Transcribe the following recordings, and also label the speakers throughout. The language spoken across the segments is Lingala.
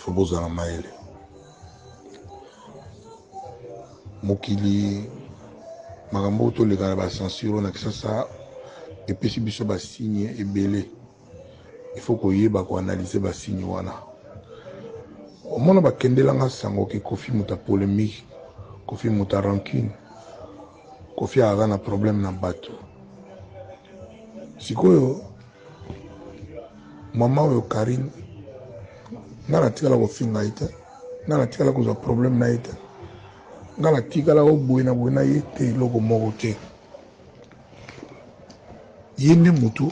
Speaker 1: Faut bozala mayele. Mokili makambo oyo toleka na ba censure oyo na Kinshasa epesi biso ba signe ebele. Il faut koyeba ko analyser ba signe wana. Omona bakendela nga sango ke Koffi moto ya polemique, Koffi moto ya rancune, Koffi azalaka na problème na bato. Sikoyo Maman oyo Carine nga natikala kofinga ye te nga natikala kozwa problème na ye te nga natikala koboye na boye na ye te eloko moko te ye nde motu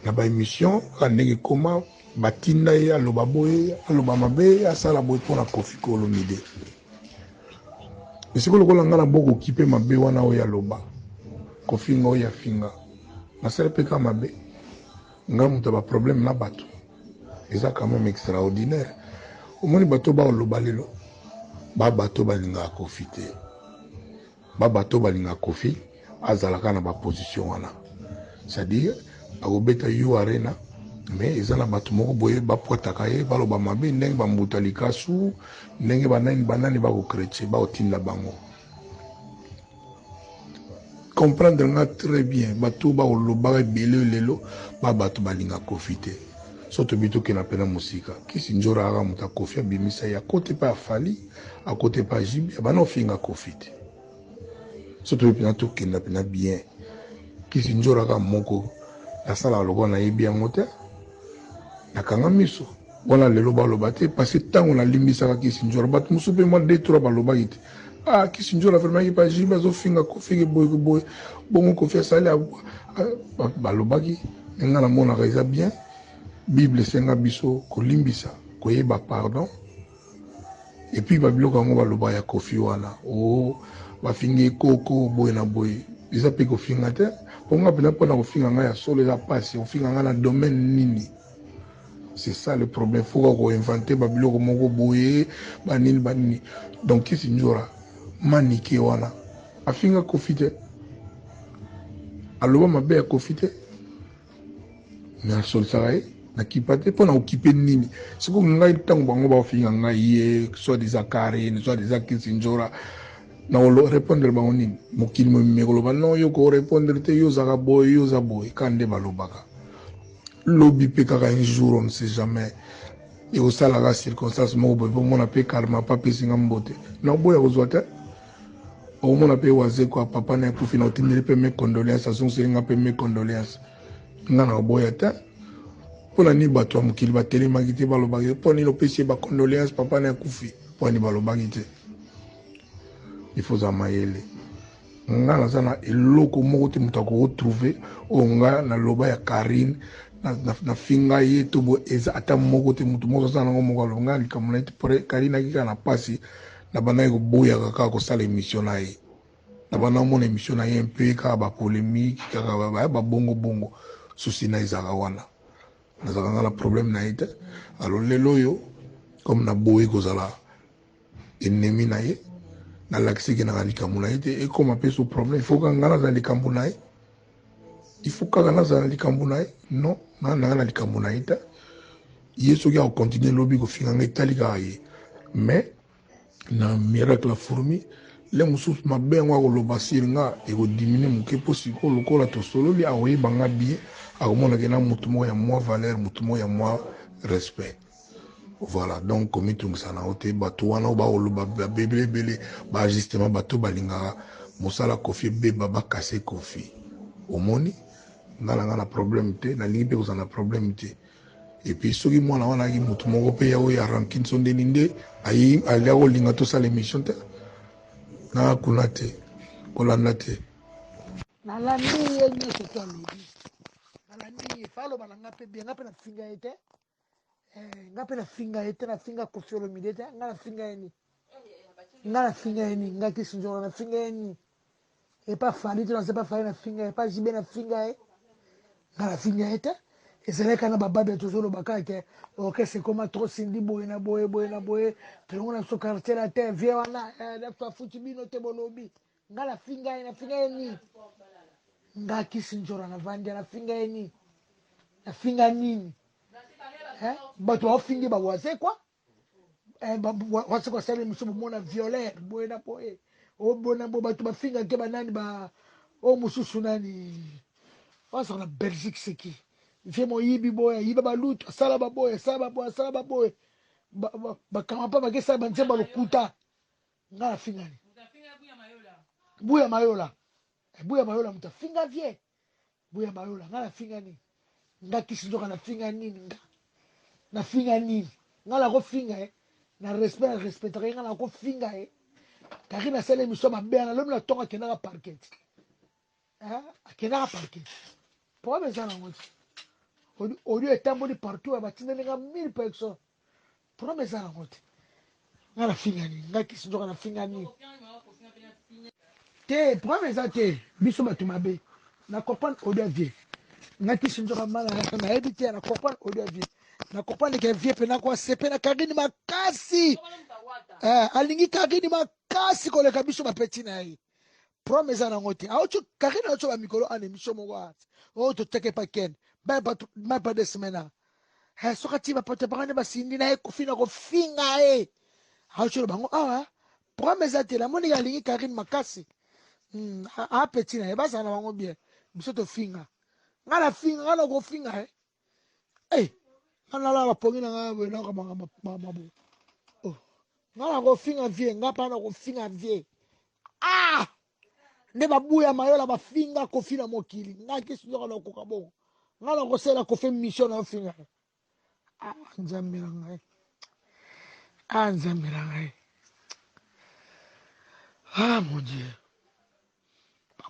Speaker 1: na ba émission kaka ndenge ekoma batinda ye aloba boye aloba mabe asala boye mpona Koffi Olomide. Esiko lokola nga na boko kipe mabe wana oyo aloba kofinga oyo afinga nasali mpe kaka mabe nga moto ya ba problème na bato eza quand même extraordinaire omoni bato baoloba lelo ba bato balingaka kofi te Ba bato balinga Koffi azala kaka na ba position wana c'est à dire akobeta U Arena mais eza na bato moko boye bapwataka ye baloba mabe ndenge ba mbuta likasu ndenge banani banani bako chretien bakotinda bango comprendre nga très bien bato bakolobaka ebele lelo ba bato balinga Koffi te so tobi tokenda mpena mosika kisi njora aka moto ya Koffi abimisa ye akoti epai ya Fally akoti epai ya JB abanda kofinga Koffi te so tobi mpena tokenda mpena bien kisi njora kaka moko nasalaka lokola nayebi yango te nakanga miso wana lelo baloba te parce que ntango nalimbisaka kisi njora bato mosusu mpe mwa de trois balobaki te ah kisi njora vraiment epa JB azofinga Koffi ke boye ke boye bongo Koffi asali balobaki me ngai namonaka eza bien bible esenga biso kolimbisa koyeba pardon Et puis ba biloko yango baloba ya Koffi wana oh bafingi ye koko boye na boye eza pe kofinga te po nga pena pona kofinga nga ya solo eza pasi ofinga nga na domaine nini c'est ça le problème faut kaka ko inventer ba biloko moko boye ba nini ba nini donc kisi ndjora manike wana afinga Koffi te aloba mabe ya Koffi te Mais asolisaka ye na kipa te mpo na okipe nini sikoyo ngai ntango bango baofinga ngai ye soit disant Carine soit disant Kisinjora na répondre bango nini mokili mobimba ekoloba non yo ko répondre te yo ozalaka boye yo oza boye kaka nde balobaka lobi mpe kaka un jour on ne sait jamais ekosalaka circonstance moko boye mpo omona mpe karma pa apesi nga mbote na oboya kozwa te okomona mpe wazekwa papa na ekufi na otindeli mpe mes condoléances azongiseli nga mpe mes condoléances nga na oboya te mpo na nini bato ya mokili batelemaki te balobaki mpo nini opesi ye bacondoléance papa na ekufi mpo nini balobaki te il faut ozala mayele nga naza na eloko moko te moto akoretrouve oyo nga naloba ya Carine nafinga ye to boye eza ata moko te moto moko aza nango moko aloba nga likambo na ye te Carine aki kaka na mpasi nabandaki koboyaka kaka kosala émission na ye Na banda omona emission na ye un peu kaka ba polemique kaka ba ba bongo bongo souci na ezalaka wana nazalaka nga na problème na ye te alors lelo oyo comme naboyi kozala ennemi na ye nalakisi ke naka likambo na ye te ekoma mpe so problème il faut kaka nga nazala likambo na ye il faut kaka nazala likambo na ye non nga nanga na likambo na ye te ye soki akocontinue lobi kofinga nga etali kaka ye mais na miracle ya fourmi le mosusu mabe yango akoloba sur nga ekodimine moke mpo sikoyo lokola tosololi akoyeba nga bien akomona ke na motu moko ya mwa valeur motu moko ya mwa respect voilà donc komitungisa na yo te bato wana oyo bakoloba babebele ebele baajustement bato balingaka mosala kofi ebeba bakase kofi omoni nga na nga na problème te nalingi mpe kozala na problème te Et puis soki mwana wana ayaki motu moko mpe ya oyo ya rancune so ndeni nde ayi alia kolinga tosala émission te na kuna te kolanda te.
Speaker 2: Nalandi ye nyonso to alobi nalandi ye fa aloba na nga mpe bien nga mpe nafinga ye te eh, nga mpe nafinga ye te nafinga Koffi Olomide te nga nafinga ye nini nga nafinga ye nini nga Kisinjora nafinga ye nini epa Fally to naza epa Fally nafinga ye epa JB nafinga ye nga nafinga ye te ezalaki kaka na bababe tozoloba kaka ke orchestre ekoma trop sindi boye na boye boye na boye tolongo na biso quartier la te vie wana eh, afuti bino te bolobi nga nafinga ye nafinga ye nini nga kisi njora navandi nafinga ye nini nafinga nini. Bato baofingi bawazekwa wazekwa asali miso bomona violer boye na boye obona bo bato bafingake banani ba oyo mosusu nani azala na Belgique seki vie moyibi boye ayiba balutu asala baboye asala baboye asala baboye bakanga mpa bakesala banzembo ya lokuta. Ngai nafingani buya mayola buya mayola moto afinga vie buya mayola. Ngai nafinga nini? Nga kisi nzoka nafinga nini? Nga nafinga nini? Ngai nakofinga ye na respect, na respectaka ye. Ngai nakofinga ye kaki nasala émission mabe wana lobi na ntongo akendaka parquet, akendaka parquet. Problème eza nango te, audio etamboli partout ya batindeli nga 1000 personnes. Problème eza nango te. Nga nafinga nini? Nga kisi nzoka nafinga nini te? Problème eza te, biso bato mabe na comprendre audio ya vie. Nga kisi nzoka mana nayebi te, na comprendre audio ya vie, na comprendre ke vie mpena ko asepe na Karine makasi, alingi Karine makasi koleka biso bapeti na ye. Problème eza nango te. Auti Karine auti bamikolo ana émission moko oyo toteke pa ken même pas 2 semaines. Soki ati bapoto bango nde basindi na ye Kofi na kofinga ye, auti oloba bango awa. Problème eza te, namoni alingi Karine makasi apeti na ye, bazala na bango bien. Biso tofinga, ngai nafinga, ngai nakofinga ye. Ngai nalala bapongi na ngai boye, nakamaka mabo. Ngai nakofinga vie, ngai mpa nakofinga vie. Ah, nde babuya mayola bafinga Kofi na mokili. Ngai kisi nzoka nakoka bongo, ngai nakosala Kofi mission na ofinga. Ah, Nzambe na ngai, ah, Nzambe na ngai, ah mon Dieu.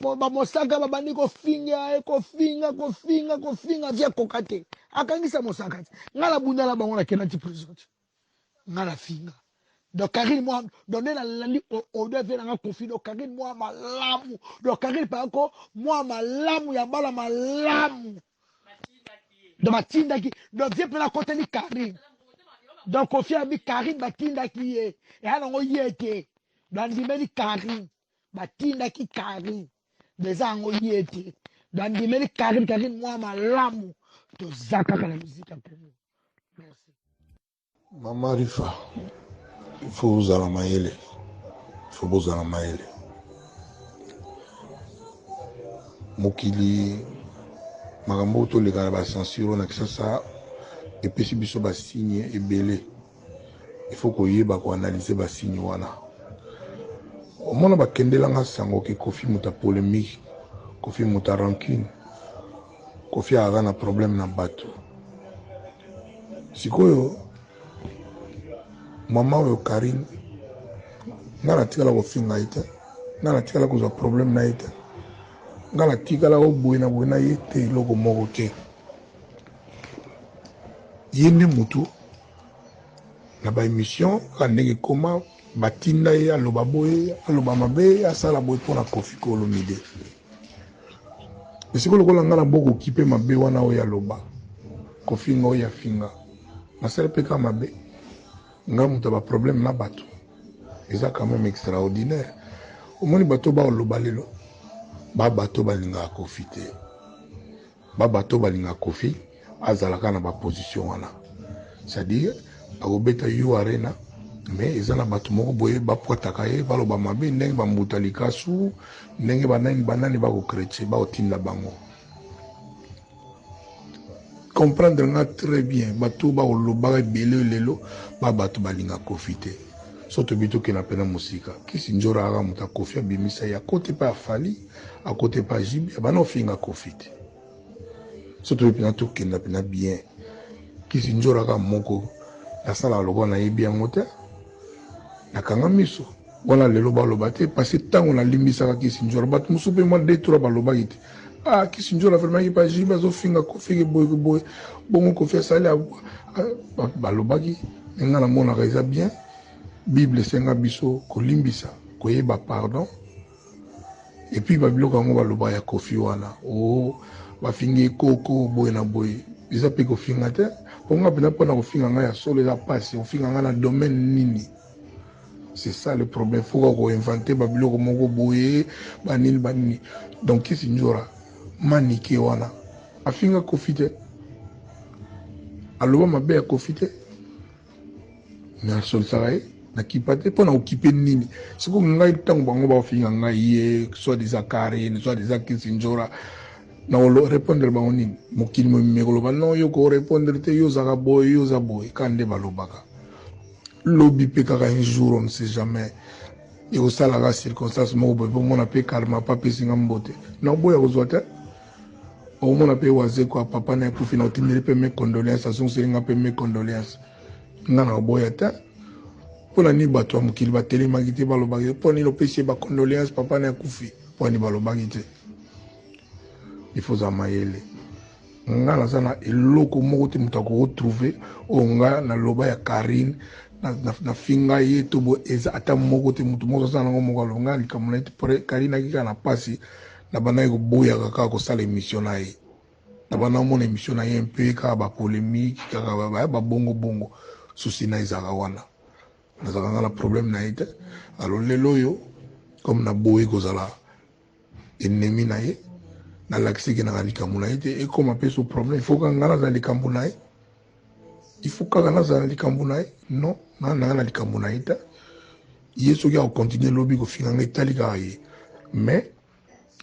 Speaker 2: Bamosaka babandi kofinga ye, kofinga, kofinga, kofinga vie akoka te, akangisa mosaka te. Ngai nabunda na bango, nakenda ti prison te. Ngai nafinga donc Karine mwa, donc nde nalandi audio vie nanga Kofi. Donc Karine mwa malamu, donc Karine pako mwa malamu ya bala malamu. Donc batindaki, donc vie mpe nakoteli Karine. Donc Kofi abi Karine batindaki ye, eya nango ye te. Donc andimeli Karine batindaki Karine, eza yango ye te. Donc andimeli Karine, Karine mwa malamu. Toza kaka na miziki ya Kongo. Merci.
Speaker 1: Mama Rifa, il faut ozala mayele, il faut bozala mayele. Mokili makambo oyo toleka na bacensure oyo na Kisasa epesi biso basigne ebele. Il faut koyeba koanalyse basigne wana. Omona bakendelanga sango ke Kofi moto ya polémique, Kofi moto ya rancune, Kofi aza na problème na bato. Sikoyo mama oyo Karine, nga natikala kofinga ye te, nga natikala kozwa problème na ye te, nga natikala koboye na boye na ye te, eloko moko te. Ye nde motu na baémission kaka ndenge ekoma, batinda ye aloba boye, aloba mabe, asala boye mpona Kofi Olomide. Esiko lokola nga na bokoki mpe mabe wana oyo aloba kofinga oyo afinga, nasali mpe kaka mabe. Nga moto ya baproblème na bato eza quand même extraordinaire. Omoni bato baoloba lelo, ba bato balingaka Kofi te, ba bato balingaka Kofi azalaka na baposition wana, c'est-à-dire akobeta U Arena, mais eza na bato moko boye bapwataka ye, baloba mabe ndenge bambuta likasu, ndenge banani banani bakokrecie, bakotinda bango. Comprendre nga très bien, bato bakolobaka ebele lelo, ba bato balinga Kofi te. So tobi tokenda mpena mosika, kisi nzora aka moto akofi abimisa ye, akote mpe afali, akote mpe ajibi, abana ofinga Kofi te. So tobi mpena tokenda mpena bien, kisi nzora kaka moko nasalaka lokola nayebi yango te, nakanga miso wana. Lelo baloba te, parce ntango nalimbisaka kisi nzora, bato mosusu mpe mwa deux trois balobaki te: ah, kisi nzora vraiment ki bajibi azofinga Kofi boye boye bongo, Kofi asali. Balobaki me ngai namonaka eza bien. Bible esenga biso kolimbisa, koyeba pardon. Et puis babiloko yango baloba ya Kofi wana o bafingi ekoko boye na boye, eza mpe kofinga te. Mpo nga mpenza, mpona kofinga ngai ya solo eza mpasi. Ofinga ngai na domaine nini? C'est ça le problème. Faut kaka koinvente babiloko moko boye, banini banini. Donc kisi nzora manike wana afinga Kofi te. Aloba mabe ya Koffi te, mais asolisaka ye nakipa te. Mpo na okipe nini? Sikoyo ngai ntango bango baofinga ngai ye soit disant Karine, soit disant Kisinjora, na répondre bango nini? Mokili mobimba ekoloba non, yo korépondre te, yo ozalaka boye, yo oza boye. Kaka nde balobaka lobi mpe kaka un jour, on ne sait jamais, ekosalaka circonstance moko boye mpo omona mpe karma pa apesi nga mbote na oboya kozwa te. Okomona mpe Wazekwa, papa na ekufi, na otindeli mpe mes condoléances, azongiseli nga mpe mes condoléances, nga na oboya te. Mpo na nini bato ya mokili batelemaki te, balobaki te mpo nini opesi ye bacondoléance, papa na ekufi? Mpo nini balobaki te? Il faut ozala mayele. Nga naza na eloko moko te moto akoretrouve oyo nga naloba ya Karine, nafinga ye to boye, eza ata moko te. Moto moko aza nango moko aloba nga likambo na ye te. Karine aki kaka na mpasi, na bandaki koboyaka kaka kosala émission na ye, na banda komona émission na ye mpe kaka bapolémique, kaka baya babongobongo. Susi na ezalaka wana, nazalaka nga na problème na ye te. Alors lelo oyo, comme naboyi kozala ennemi na ye, nalakisaki nanga likambo na ye te, ekoma mpe so problème. Il faut kaka nga nazala likambo na ye, il faut kaka nazala na likambo na ye? Non, nga nanga na likambo na ye te. Ye soki akocontinue lobi kofinga nga, etali kaka ye. Mais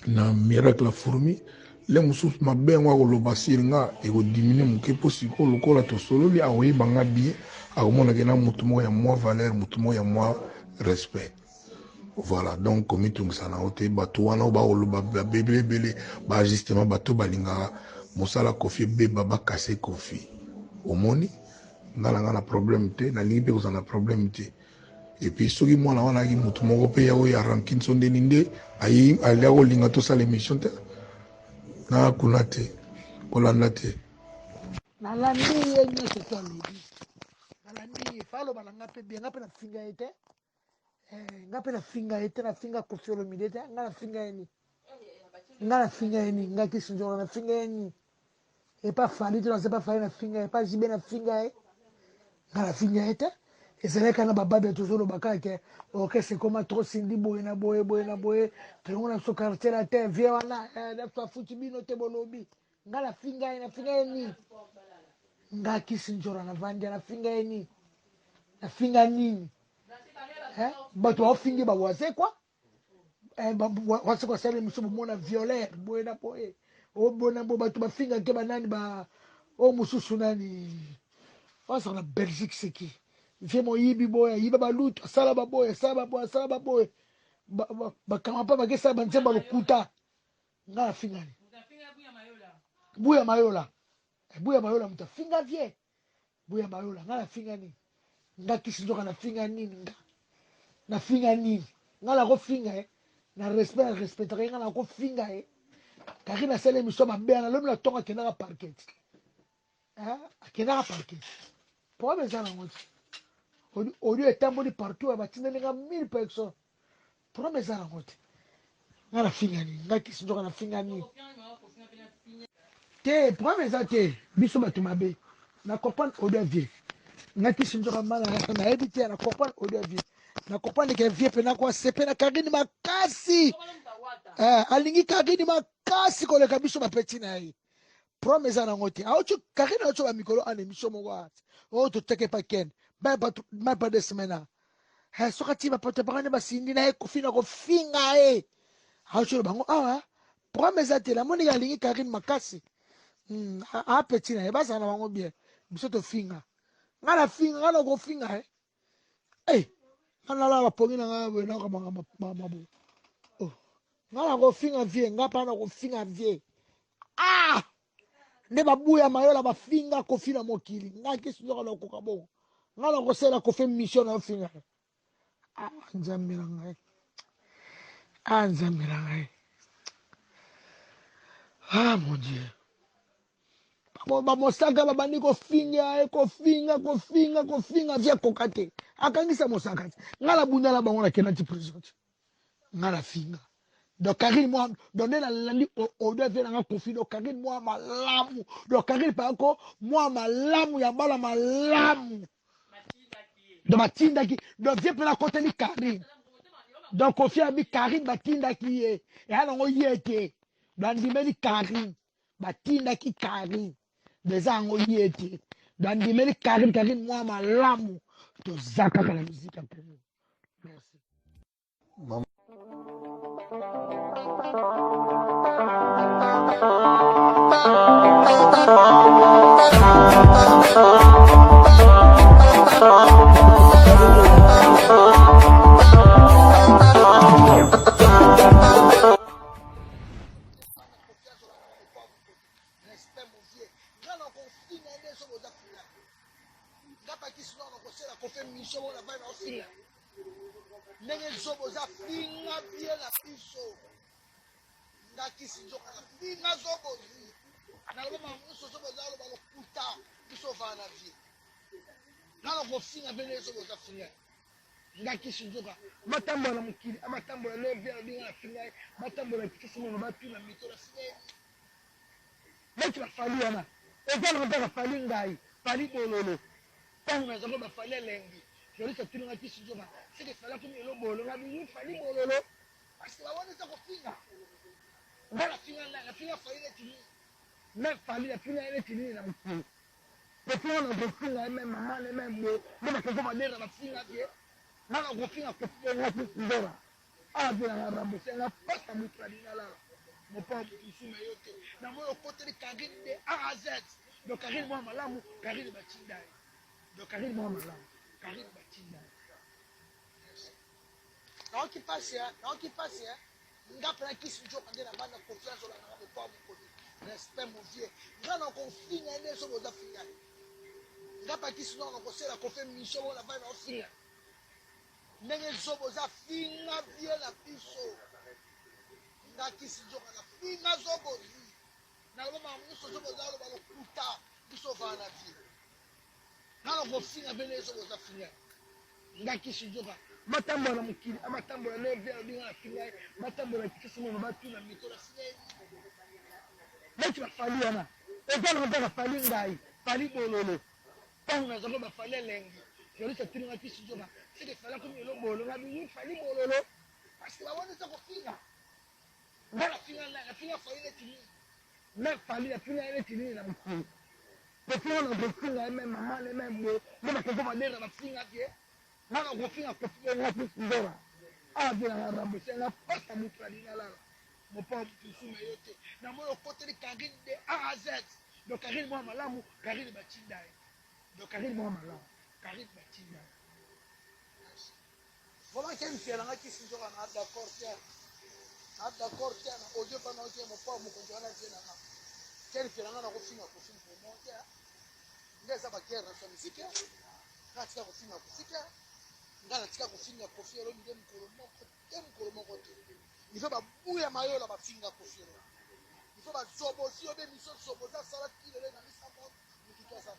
Speaker 1: na miracle ya fourmi le mosusu, mabe yango akoloba sur nga ekodiminuer moke, mpo sikoyo lokola tosololi, akoyeba nga bien, akomonake na motu moko ya mwa valeur, motu moko ya mwa respect. Voilà, donc komitungisa na yo te. Bato wana oyo bakoloba babebele ebele, bajustement bato balingaka mosala Kofi ebeba, bakase Kofi. Omoni, nga na nga na problème te, nalingi mpe kozala na problème te. Et puis soki mwana wana ayaki motu moko mpe ya oyo ya rancune, so ndeni nde alia kolinga tosala émission te, na kuna te, kolanda te.
Speaker 2: Nalandi ye nyonso to alobi, nalandi ye. Fa aloba na nga mpe bien, nga mpe nafinga ye te. Nga mpe nafinga ye te, nafinga Koffi Olomide te. Nga nafinga ye nini? Nga nafinga ye nini? Nga Kisinjora nafinga ye nini? Epa Fally te, naza epa Fally nafinga ye, epa Jibe nafinga ye? Nga nafinga ye te. Ezalaki kaka na bababe, tozoloba kaka ke orchestre ekoma trop sindi boye na boye, boye na boye, tolongo na biso quartier la te vie wana na biso afuti bino te. Bolobi nga nafinga ye, nafinga ye nini? Nga Kisinjora navandi, nafinga ye nini? Nafinga nini? Bato baofingi bawazekwa, wazekwa asali miso, bomona violeur boye na boye, oyo na boye. Bato bafingake banani ba oyo mosusu nani azala na Belgique, seki vie moyibi boye, ayiba balutu, asala baboye, asala baboye, asala baboye, bakanga mpe bakesala banzembo ya lokuta. Nga nafingani Buya Mayola, Buya Mayola moto afinga vie Buya Mayola. Nga nafinga nini? Nga Kisi nzoka nafinga nini? Nga nafinga nini? Nga nakofinga ye na respect, na respectaka ye. Nga nakofinga ye? Karine asala émission mabe ana lobi na ntongo, akendaka parquet, akendaka parquet. Problème eza nango te, audio etamboli partout ya batindeli nga 1000 personnes. Problème eza nango te. Nga nafinga nini? Nga Kisi nzoka nafinga nini? Te, problème eza te. Biso bato mabe na comprendre audio ya vie. Nga Kisi nzoka mana nayebi te, na comprendre audio ya vie, na comprendre ke vie mpena ko asepe na Karine makasi, alingi Karine makasi koleka biso bapeti na ye. Problème eza nango te. Auti Karine, auti bamikolo ana émission moko oyo toteke pa ken, même pas 2 semaines. Soki atie bapoto bango nde basindi na ye Kofi na kofinga ye, auti oloba bango awa. Problème eza te, namoni alingi Karine makasi, apeti na ye, bazala na bango bien. Biso tofinga, nga nafinga, nga nakofinga ye? Nga nalala pongi na ngai boye, nakamanga mabo. Nga nakofinga vie? Nga mpa nakofinga vie? Ah, nde babuya Mayola bafinga Kofi na mokili, nga Kisi nzoka nakoka bongo? Nga nakosala Kofi mission na ofinga? Ah, Nzambe na ngai, ah, Nzambe na ngai, ah mon Dieu! Bamosaka babandi kofinga ye, kofinga, kofinga, kofinga vie, akoka te, akangisa mosaka te. Nga nabunda na bango, nakenda ti prison te. Nga nafinga donc Karine mwa, donc nde nalandi audio vie nanga Kofi. Donc Karine mwa malamu, donc Karine pako mwa malamu ya bala malamu, donc batindaki, donc vie mpe nakoteli Karine. Donc Kofi abi Karine batindaki ye, eya nango ye te. Donc andimeli Karine, batindaki Karine, donc eza yango ye te. Bandimeli Karine, Karine mwa malamu, toza kaka na miziki ya Congo. Merci.
Speaker 1: Mama.
Speaker 2: Respect mon vieux. Nga na kofinga nde soki oza finga. Nga pakisi na kosela kofe mission wana vai na ofinga. Ndenge zobo oza finga bien na biso. Nga kisi nzoka na finga zobo zi. Naloba mamuso zobo oza loba lokuta biso ovaa na vie. Nga na kofinga mpe nde zobo oza finga. Nga kisi nzoka batambola na mokili amatambola na vie alobi nga na finga ye batambola kitisi mono batuna mito na finga ye neti bafali wana eza na kaka fali ngai fali bololo ntango nazako bafali elengi jolisi atuni nga kisi nzoka seke fali akomi lelo bololo nga biyi fali bololo parce que bawana eza kofinga nga nafinga nafinga fali neti nini me fali nafinga ye neti nini na mokili Petit wana kofinga ye meme mama ne meme bo nde bakoko madera bafinga ye nga na kofinga kofinga kuzora awa na remboursé nga pasa mutu alinga lala mopa mutu yo te na moi okoteli Karine de A à Z. Donc Karine mwa malamu, Karine batinda ye. Donc Karine mwa malamu, Karine batinda ye. Naoki pasi hein, naoki pasi hein. Nga pena kisi nzoka nde na banda confiance olanda nga mopa mokoni. Respect mon vieux. Nga na kofinga nde soki oza finga. Nga pa kisi noko kosela kofe mission wana vai na ofinga. Ndenge zobo oza finga bien na biso. Nga kisi nzoka na finga zobo zi. Naloba makambo nyonso zobo oza loba lokuta biso ovaa na vie. Nga na kofinga mpe nde soki oza finga. Nga kisi nzoka batambola na mokili amatambola na vie alobi nga na finga ye batambola kitisi mono batuna mito na finga ye neti bafali wana eza na kaka fali ngai fali bololo ntango nazako bafali elengi jolisi atuni nga kisi nzoka seke fali akomi lelo bololo nga biyi fali bololo parce que bawana eza kofinga nga nafinga nafinga fali neti nini me fali nafinga ye neti nini na mokili Petit wana kofinga ye meme mama ne meme bo nde bakoko madera bafinga ye nga na kofinga kofinga nga kuzora awa mpe na remboursé nga pasa mutu alinga lala mopa mutu suma yo te na moi okoteli Karine de A à Z. Donc Karine mwa malamu, Karine batinda ye. Donc Karine mwa malamu, Karine batinda ye. Vraiment ken mpiana nga kisi nzoka na d'accord te na d'accord te na audio pa na otie mopa mokonzi wana vie na nga ken mpiana nga nakofinga kofi vraiment te nde eza ba guerre na musique nga natika kofinga kofi te nga natika kofinga kofi Olomide mokolo moko te mokolo moko te il faut babuya mayola bafinga kofi Olomide il faut bazobozi yo be miso zobozi asala kilele na misa moto motutu asala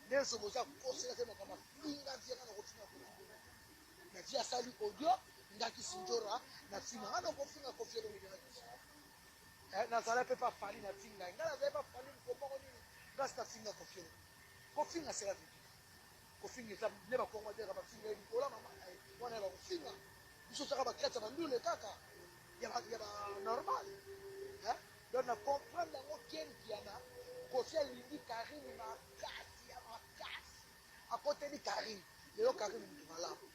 Speaker 2: nde zobozi akosela te makambo afinga vie nga nakofinga kofi na vie asali audio ngaki sinjora na finga nga nakofinga kofi Olomide na kisi nazala mpe pa fali na finga nga nazali pa fali moko nini ngasi na finga kofi Olomide kofinga sela vie kofinga eza nde bakongo adeka bafinga ye likola mama wana ya bakofinga biso saka bakati ya bandule kaka ya ba normal. Donc na comprendre yango Ken Mpiana Kofi alingi Karine makasi ya makasi akoteli Karine lelo Karine mutu malamu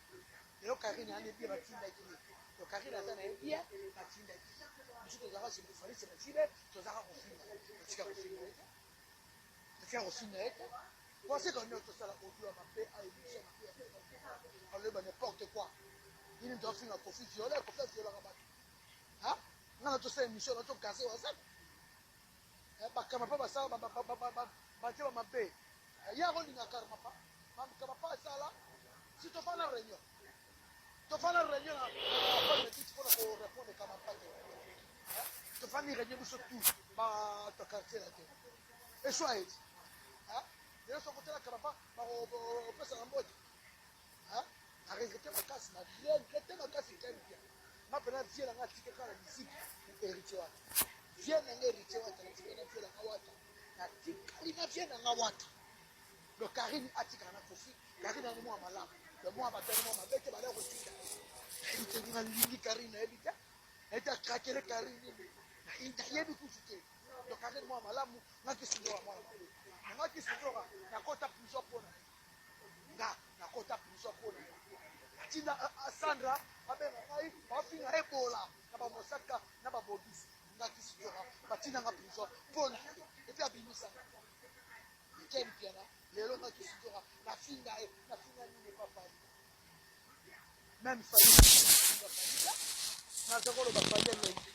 Speaker 2: lelo Karine ani bien batindaki ye donc Karine aza na ye bien batindaki ye biso tozalaka chez Fally chez Bajibe tozalaka kofinga batika kofinga ye te batika kofinga ye te. Pensez qu'on est tosala audio ya mabe a émission ya mabe aloba n'importe quoi nini tofinga Kofi viole Kofi aviolaka bato ha nga na tosala émission na tokase wazaka bakama mpa basala batie bamabe ye akolinga karma pa kama pa asala si tofanda réunion tofanda réunion na palme mpona korépondre kama pa te tofandi réunion biso tout bato quartier na te eswa eti lelo soki otala kama pa bakopesaka mbote na regrete makasi na regrete makasi Ken Mpia nga mpena vie na nga atikaka na musique héritier wata vie na nga héritier wata natikali na vie na nga wata natikali na vie na nga wata. Donc Karine atikaka na Kofi Karine ani mwa malamu le mwa batali mwa mabe te bala kotika nayebi te nga lingi Karine nayebi te nayebi te akrakele Karine nini nayebi kutu te. Donc Karine mwana malamu, nga Kisinzora mwana mabe. Na nga Kisinzora nakota prison mpo na ye. Nga nakota prison mpo na ye. Atinda Sandra abenga ngai bafinga Ebola na bamosaka na babogisi. Nga Kisinzora batinda nga prison mpo na ye. Epe abimisa nga. Ken Mpiana lelo nga Kisinzora nafinga ye, nafinga nini epa Fally. Même Fally nafinga Fally te. Naza koloba Fally aleki.